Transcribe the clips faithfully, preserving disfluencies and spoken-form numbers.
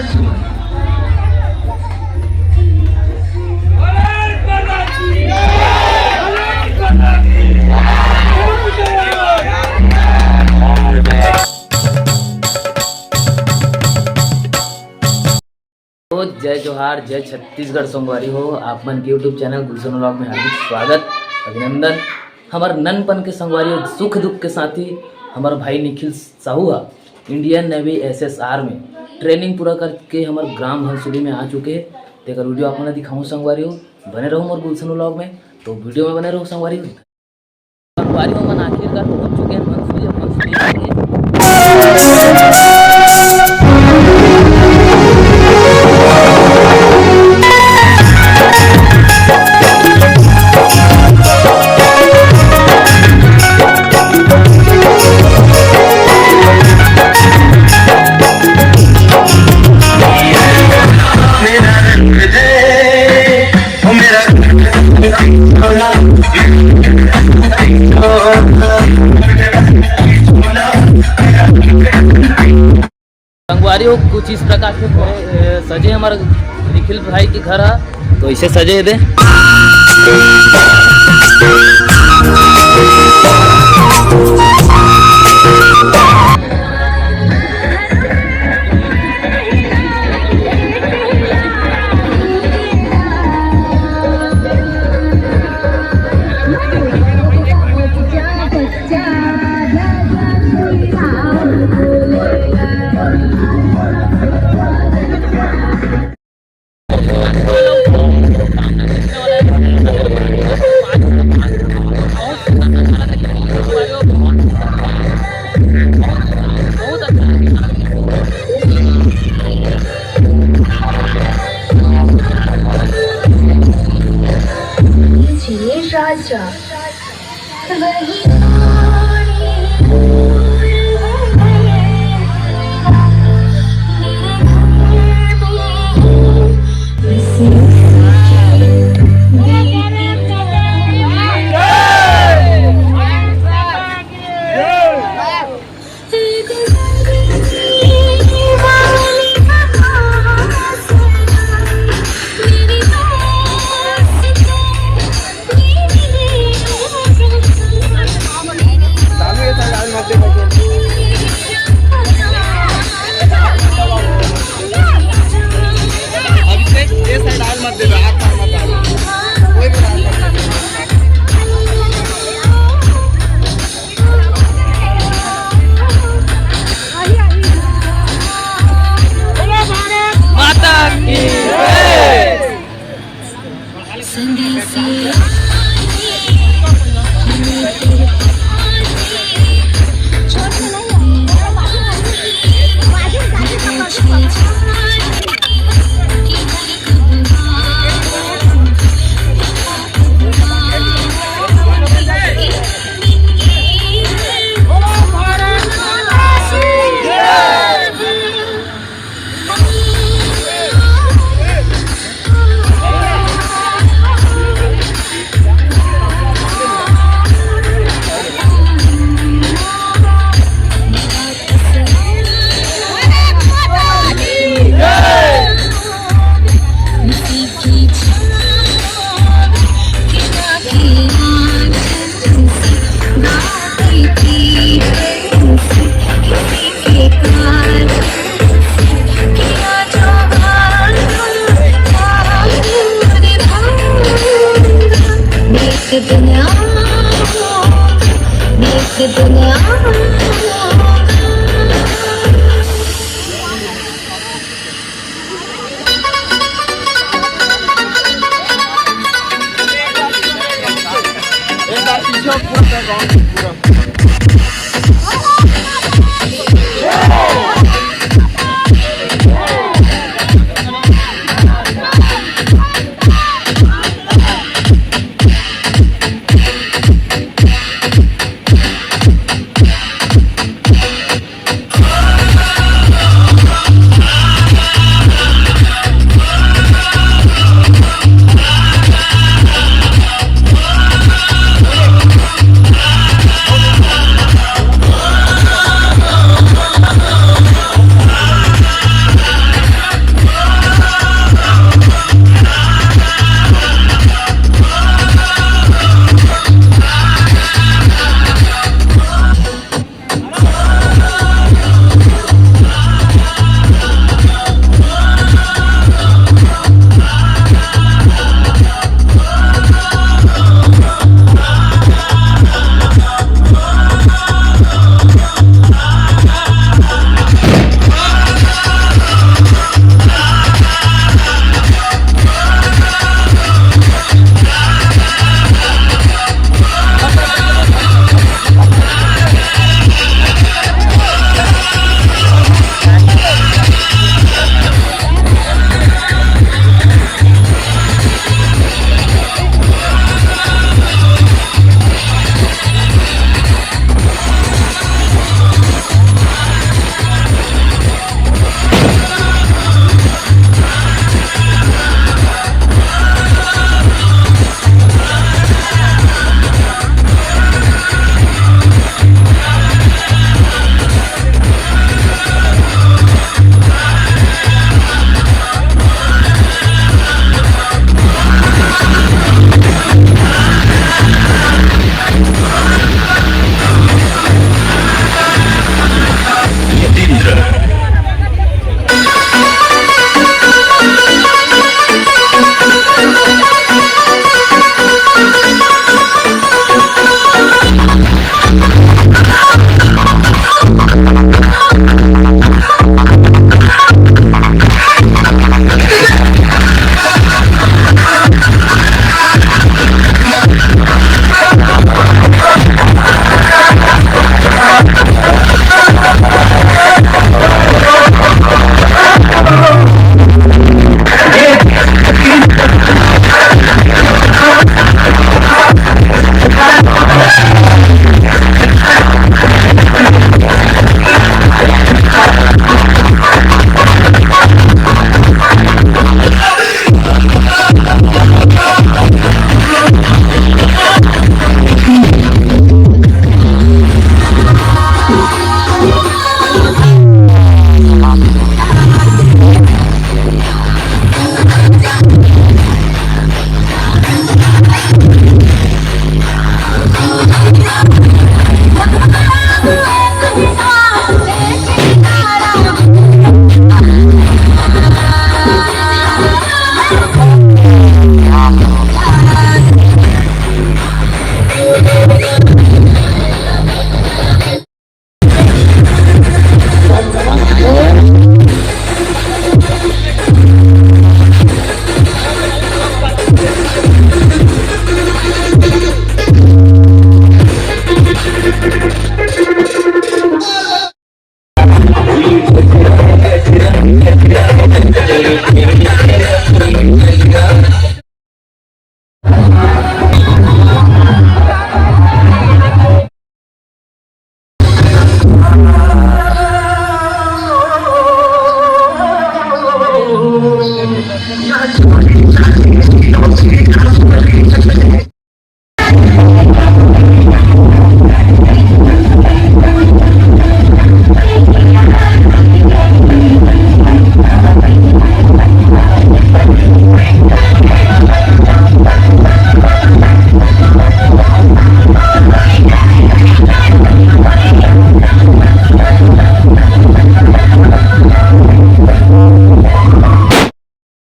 तो जय जोहार, जय छत्तीसगढ़ संगवारी हो। आप मन के YouTube चैनल गुलशन व्लॉग में हार्दिक स्वागत, अभिनंदन। हमर ननपन के संगवारी हो, सुख दुख के साथी, हमर भाई निखिल साहू हा इंडियन नेवी एसएसआर में ट्रेनिंग पूरा करके हमर ग्राम हंसुली में आ चुके हे। तेकर वीडियो आप मन ला दिखाऊं संगवारी हो, बने रहो मोर गुलशन व्लॉग में। तो वीडियो में बने रहो संगवारी हो। संगवारी हो, मन आखिरकार पहुंच चुके हैं हंसुली। अब हंसुली जाके संगवारी हो, कुछ इस प्रकार से पूरे, ए, सजे हमर निखिल भाई के घर ह। तो इसे सजे हे दे।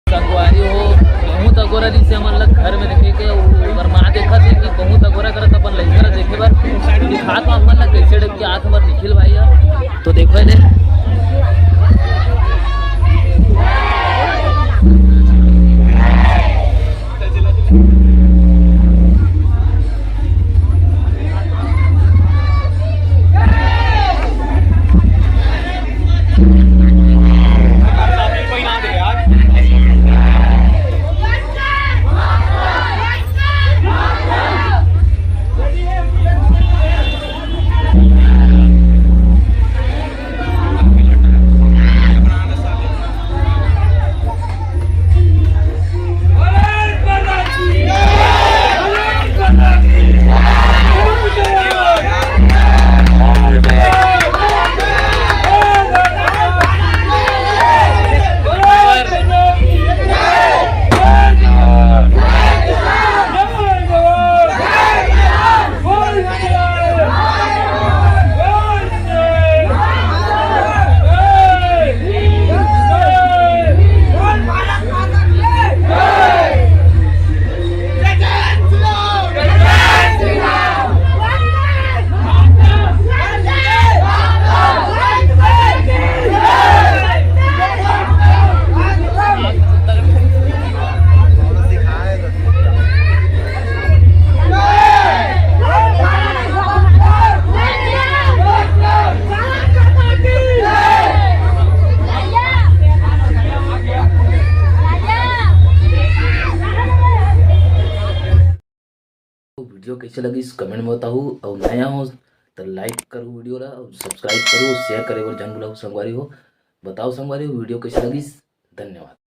संगवारी हो, बहुत अगोरा रिहिसे हमन ल घर में देखे के, ओकर माँ देखत हे कि बहुत अगोरा करत अपन लइका ल देखे बर। दिखात हो आप मन ल कइसे type के आँख हमर निखिल भाई ह। तो देखो एदे। वीडियो कइसे लगिस, comment में बताहू, अउ नया हो त like करू वीडियो ला, अउ subscribe करू, share करे बर झन भुलाहू संगवारी हो। बताओ संगवारी हो, वीडियो कइसे लगिस। धन्यवाद।